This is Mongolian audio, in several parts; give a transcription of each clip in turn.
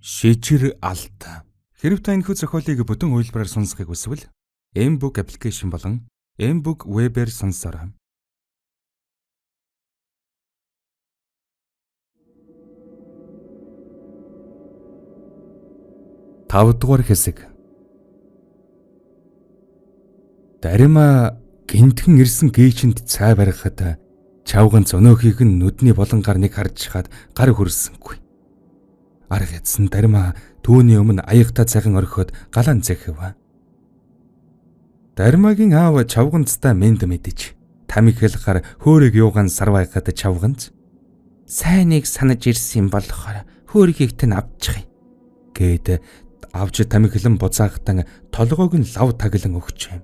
Шижир алт. Хэрв та энэхүү зохиолыг бүтэн хувилбараар сонсохыг хүсвэл mBook application болон mBook web-ээр сонсоорой. Тавдугаар хэсэг. Дарима гинтхэн ирсэн гээчэнд цай барихад чавганц өнөөхийг нь нүдний болонгаар нэг харж хаад гар хөрсөнгүй. Арга ядсан Дарима түүний өмнө аягтай цайхан орхиод галаан зэхэв. Даримагийн аав чавганцтай мэнд мэдэж тамихилахаар хөөрийг юугаан сарвайхад чавганц сайныг санаж ирсэн болохоор хөөргийг тань авчих гээд авч тамхилан буцаахтан толгойг нь лав таглан өгчээ.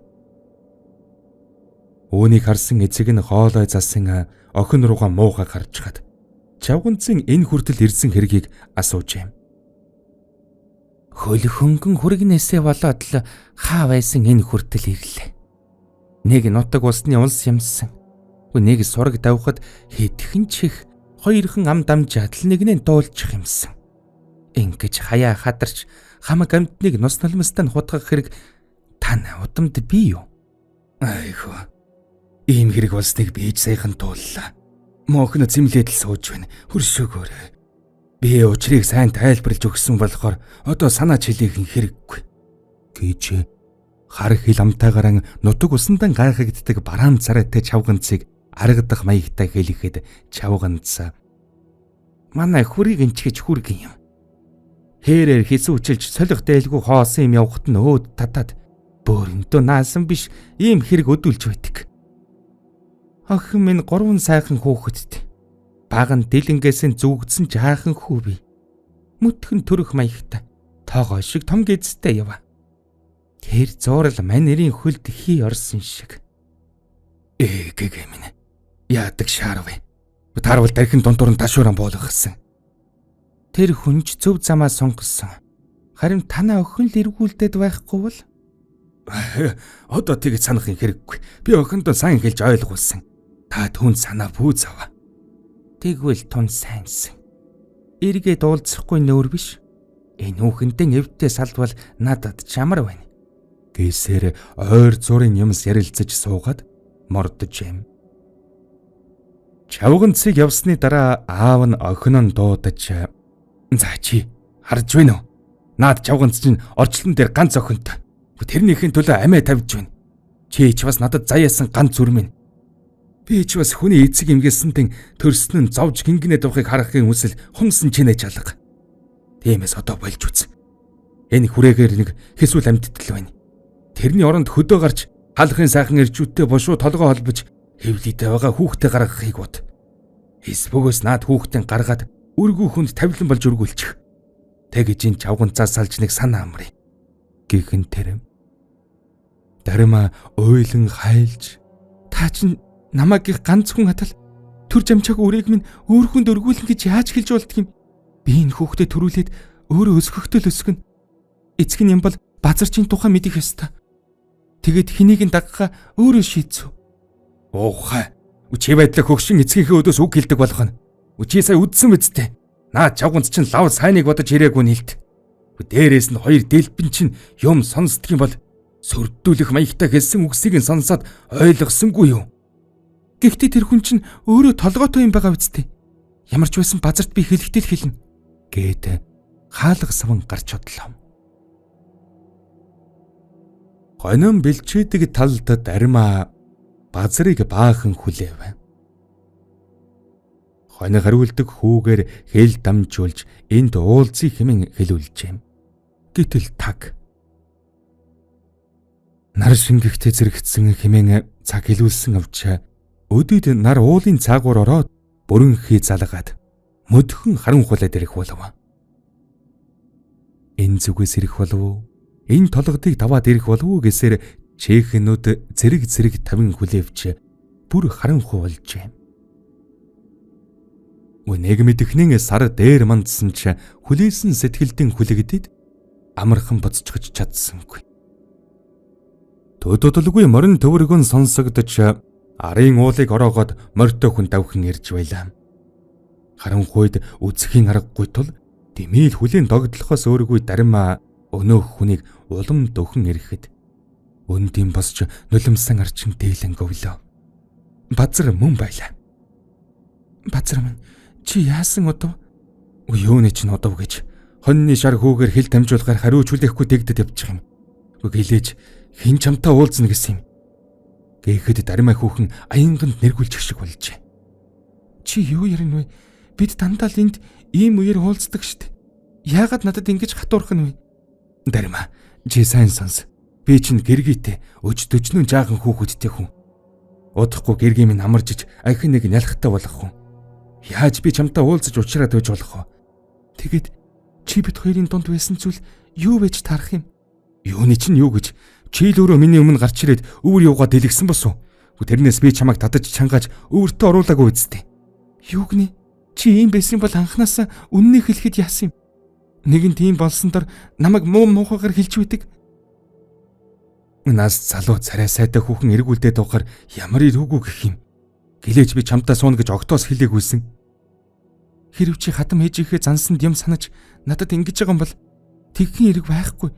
Үүнийг харсан эцэг нь хоолой засан охин руугаа муухай гарч хад чавганцын энэ хүртэл ирсэн хэргийг асуужээ. Хөл хөнгөн хүргнээсээ болоод л хаа байсан энэ хүртэл ирлээ. Нэг нутаг усны улс юмсан. Нэг сураг давхад хэдхэн чих хоёрхан ам дамжаад л нэгнээ дуулчих юмсан. Ингэж хаяа хадарч хамаг амьтныг нус нулимстай нь хутгах хэрэг тань удамд бий юу? Айхөө. Ийм хэрэг болсныг би ч саяхан тууллаа. Мохно зэмлээд л сууж байна. Хөршөөгөөрэй. Би учрыг сайн тайлбарлаж өгсөн болохоор одоо санаа чилээхэн хэрэггүй гэж хар хил амтайгаран нутаг усандан гайхагддаг бараан царайтай чавганцыг аргадах маягтай хэлэхэд чавганц манай хүрийг энчгэж хүргэн юм. Хээрээр хэсүүчилж солих дээлгүй хоосон юм явахт нь өөд татаад бөөрөндөө наасан биш ийм хэрэг өдүүлж байдаг. Охин минь 3 сайхан хүүхэдтэй. Баг нь дэлэнгээсэн зүгдсэн жаахан хүү би. Мүтгэн төрөх маягтай. Тоогоо шиг том гэзтэй ява. Тэр зуурал мань нэрийн хөлд хий орсон шиг. Гэгэ минь. Яадаг шаарв. Таарвал дархин дундуур нь ташууран буулгасан. Тэр хүнч зөв замаа сонгосон. Харин танаа охин л эргүүлдээд байхгүй бол одоо тэгж санах юм хэрэггүй. Би охиндоо сайн хэлж ойлгуулсан. Та түүнд санаа бүү зав. Тэгвэл тун сайнсан. Эргээд уулзахгүй нөөр биш. Энэ хүүхэндээ эвдээ салбал надад чамар байна. Гэсээр ойр зурын юмс ярилцаж суугаад мордож юм. Чавганцыг явсны дараа аав нь охин нь дуудаж за чи харж байна уу? Наад чавганц чинь орчлон дээр ганц охинтой. Тэрнийхэн төлөө амиа тавьж байна. Чи ч бас надад заяасан ганц зүр минь. Би ч бас хүний эцэг эмгээсэнтэн төрсөн нь зовж гингэнэ дурхыг харахын хүсэл хумсан чинээ чалга. Тиймээс одоо болж үз. Энэ хүрээгээр нэг хэсүүл амьдтал байна. Тэрний оронд хөдөө гарч халахын сайхан эрчүүдтэй бошуу толгой холбож хэвлийдээ байгаа хүүхдээ гаргахыг бод. Эс бөгөөс наад хүүхдэн гаргаад өргүү хүнд тавилан болж өргүүлчих. Тэгэж энэ чавганцаа салж нэг санаа амрыг. Гихэн тэрэм. Дарима уйлан хайлж та чинь намайг их ганц хүн хатал төр жамчааг өрийг минь өөр хүнд өргүүлнэ гэж яаж хэлж болдг юм? Би энэ хүүхдэд төрүүлээд өөрөө өсгөхтэй л өсгөнө. Эцэг нь юм бол базарчийн тухай мэдэх ёстой. Тэгээд хэнийг нь дагахаа өөрөө шийдсүү. Уухай. Чи байдлаа хөгшин эцгийнхээ өдөөс үг хэлдэг болгоно. Чи сая үдсэн үсттэй. Наа чавганц чинь лав сайныг бодож ирээгүй нэлт. Дээрээс нь хоёр дэлбэн чинь юм сонсдг юм бол сөрдүүлэх маягтай хэлсэн үгсийг нь сонсоод ойлгосонгүй юу? Гэхдээ тэр хүн чинь өөрөө толгойтой юм байгаа үсттэй. Ямар ч байсан базарт би хэлэхдээ л хэлнэ. Гээд хаалга саван гарч одлоо. Гонин бэлчээдэг талд Дарима базрыг баахан хүлээв. Хони хариулдаг хүүгээр хэл дамжуулж энд уулзъя хэмээн хэлүүлжээ. Гэтэл таг нар шингэхтэй зэрэгцсэн хэмээн цаг хэлүүлсэн авч өдөөд нар уулын цаагуур ороод бүрэнхий залгаад мөдхөн харанхуулаад ирэх болов. Энэ зүгээс ирэх болов уу? Энэ толгодыг даваад ирэх болов уу гэсээр чэхнүүд зэрэг зэрэг тавин хүлээвч бүр харанхуй болжээ. Нэг мэдэхнэн сар дээр мандсан ч хүлээсэн сэтгэлдэн хүлэгдэд амархан буцчихж чадсангүй. Төдөлгүй морин төвөргөн сонсогдож арын уулыг ороогоод морьтой хүн давхин ирж байлаа. Харанхуйд үзэхийн аргагүй тул Дэмийл хүлийн догдлохоос өөргүй Даримаа өнөөх хүнийг улам дөхөн ирэхэд өндийн босч нулимсан арчин дээлэн говлоо. Базар мөн байлаа. Базар минь, чи яасан удав? Юуны чинь удав гэж хоньны шар хүүгээр хил дамжуулгаар хариуч хүлээхгүй дэгдэд явчих юм. Гэлээж хэн чамтай уулзна гэсэн юм. Гэхэд Даримаа хүүхэн аянганд нэргүүлчих шиг болжээ. Чи юу ярина вэ? Бид дандаа л энд ийм үеэр уулздаг штэ. Яагаад надад ингэж хатуурах нь вэ? Даримаа, чи сайн сонс. Би чинь гэргийтэй өж төжнөн жаахан хүүхэдтэй хүн. Удахгүй гэргий минь амаржиж ахин нэг нялхтай болох хүн. Яаж би чамтай уулзаж уучраад байж болох вэ? Тэгэд чи бит хоёрын дунд байсан зүйл юу байж таарах юм? Юуны чинь юу гэж чи л өөрөө миний өмнө гарч ирээд өвөр юугаа дэлгсэн босуу. Тэрнээс би чамайг татаж чангааж өвөртөө оруулаагүй үсттэй. Юу гинэ? Чи ийм байсан бол анханасаа үннийг хэлэхэд яасан юм? Нэгэн тийм болсон дор намайг муу муухайгаар хэлж байдаг. Нас залуу царай сайтай хүүхэн эргүүлдэ дуухаар ямар эрүүгүй гэх юм. Гэлээж би чамтай сууна гэж огтоос хэлээгүйсэн. Хэрв чи хатам ээжийнхээ зансанд юм санаж надад ингэж байгаа юм бол тэгхэн эрг байхгүй.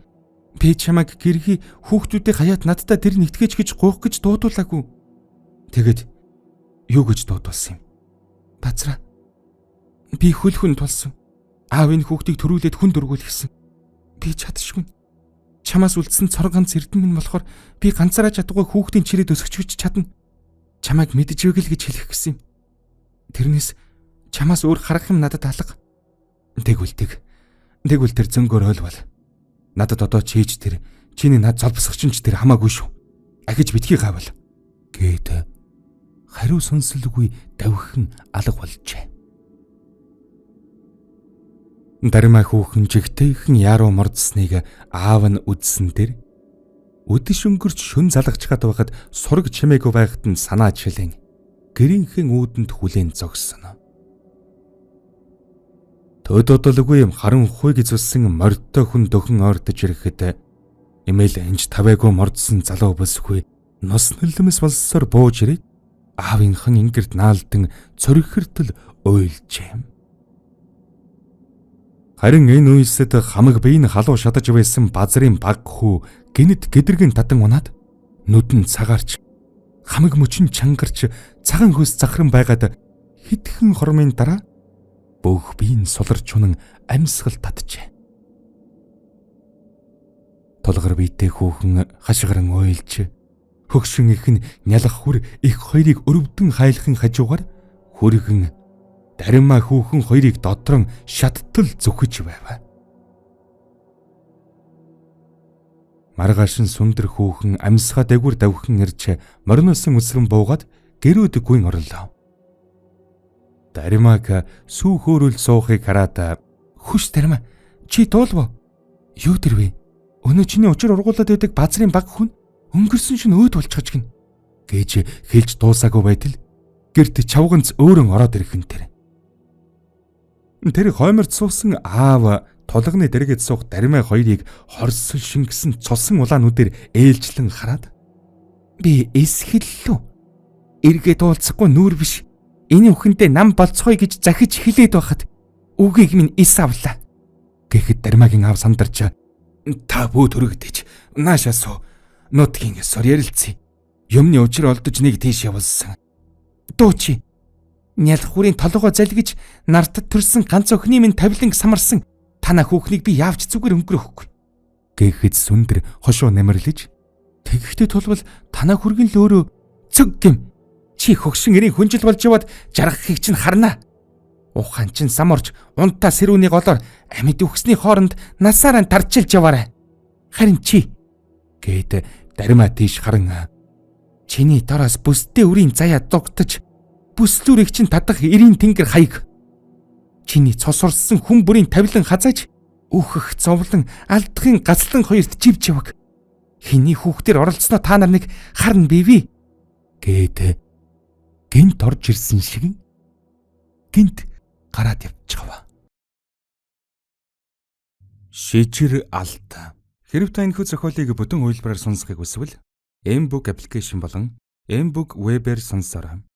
Би чамайг гэрхий хүүхдүүдээ хаяад надтай тэр нэгтгэж гэж гуйх гэж дуудуулаагүй. Тэгэд юу гэж дуудуулсан юм? Базраа. Би хөл хүн тулсан. Аав энэ хүүхдийг төрүүлээд хүн дөргүүлсэн. Би чадшгүй. Чамаас үлдсэн цор ганц эрдэн минь болохоор би ганцаараа чадахгүй хүүхдийн чирээд өсгөж чадна. Чамайг мэдж байг л гэж хэлэх гэсэн юм. Тэрнээс чамаас өөр харах юм надад алга. Тэгвэл тэг. Тэгвэл тэр зөнгөөр ойлвол. Надад одоо чийж тэр чиний над золбосгоч ч тэр хамаагүй шүү. Ахиж битгий гавал. Гээд хариу сонсолгүй давхин алга болжээ. Даримаа хүүхэн жигтэйхэн яруу мордсныг аав нь үзсэн тэр үдэш өнгөрч шүн залгачгаад байхад сураг чимээгүй байхад нь санаа чилэн гэрийнхэн үүдэнд хүлээн зогссон. Төд удалгүй харанхуй гэзүүлсэн морьтой хүн дөхөн ойртож ирэхэд эмээл энж тавайгүй мордсон залуу бүсгүй нус нулимс болсоор бууж ирээд аавынхан ингэрт наалдан цорхиртол уйлжээ. Харин энэ үесэд хамаг бие нь халуу шатаж байсан базрын баг хүү гинэт гэдэргэн татан унаад нүдэн цагаарч хамаг мөчн чангарч цагаан хөөс захран байгаад хитгэн хормын дараа бүх бие нь суларч унан амьсгал татжээ. Тулгар биетэй хүүхэн хашгиран уйлж хөгшин их нь нялх хүр их хоёрыг өрөвдөн хайлахын хажуугаар хүргэн Даримаа хүүхэн хоёрыг дотрон шаттал зүхэж байв. Маргаашин сүндэр хүүхэн амьсгаа дээгүр давхин ирж мориносон үсрэн буугаад гэрүүд гүйн орлоо. Даримааг сүү хөөрөл суухыг хараад "Хүш Даримаа, чи туулв. Юу тэр вэ? Өнөө чиний учир ургуулад байдаг базрын баг хүн өнгөрсөн шин өөд болчихж гин" гэж хэлж дуусаагүй байтал гэрт чавганц өөрөн ороод ирэх нь тэр. Тэр хойморт суусан аав тулганы дэргэд суух Даримаа хоёрыг хорсон шингэсэн цусан улаануудээр ээлжлэн хараад би эсхэллүү. Эргээд уулзахгүй нүүр биш. Энэ үхэндээ нам болцгоё гэж захиж хэлээд байхад үгийг минь эс авлаа. Гэхэд Даримаагийн аав сандарч та бүү төрөгдөж наашаа суу. Нутгийн ёсоор ярилцъя. Юмны учир олдож нэг тийш явуулсан. Дуу чи нялх хүрийн толгоо залгиж нартад төрсэн ганц охины минь тавиланг самарсан танаа хүүхнийг би яавч зүгээр өнгөрөхгүй. Гэхэд сүндэр хошуу намирлаж тэгэхдээ тулвал танаа хүргэн л өөрөө цөг гэм. Чи хөгшин эрийн хүнжил болж яваад жаргахыг чинь харна. Ухаан чинь саморж унтаа сэрүүний голоор амьд үхсний хооронд насаараа тарчилж яваарай. Харин чи гээд Даримаа тийш харан чиний дороос бүсдээ үрийн заяа дугтаж бүслүүрийг чинь татах эрийн тэнгэр хаяг. Чиний цосорсон хүн бүрийн тавилан хазааж өөхөх зовлон алдахын гацлан хоёрт живж яваг. Хиний хүүхдээр оролцсноо та нар нэг харна бивээ гээд гинт орж ирсэн шиг гинт гараад явчихв. Шижир алт. Хэрв та энэхүү зохиолыг бүтэн хувилбараар сонсохыг хүсвэл Mbook application болон Mbook web-ээр сонсоорой.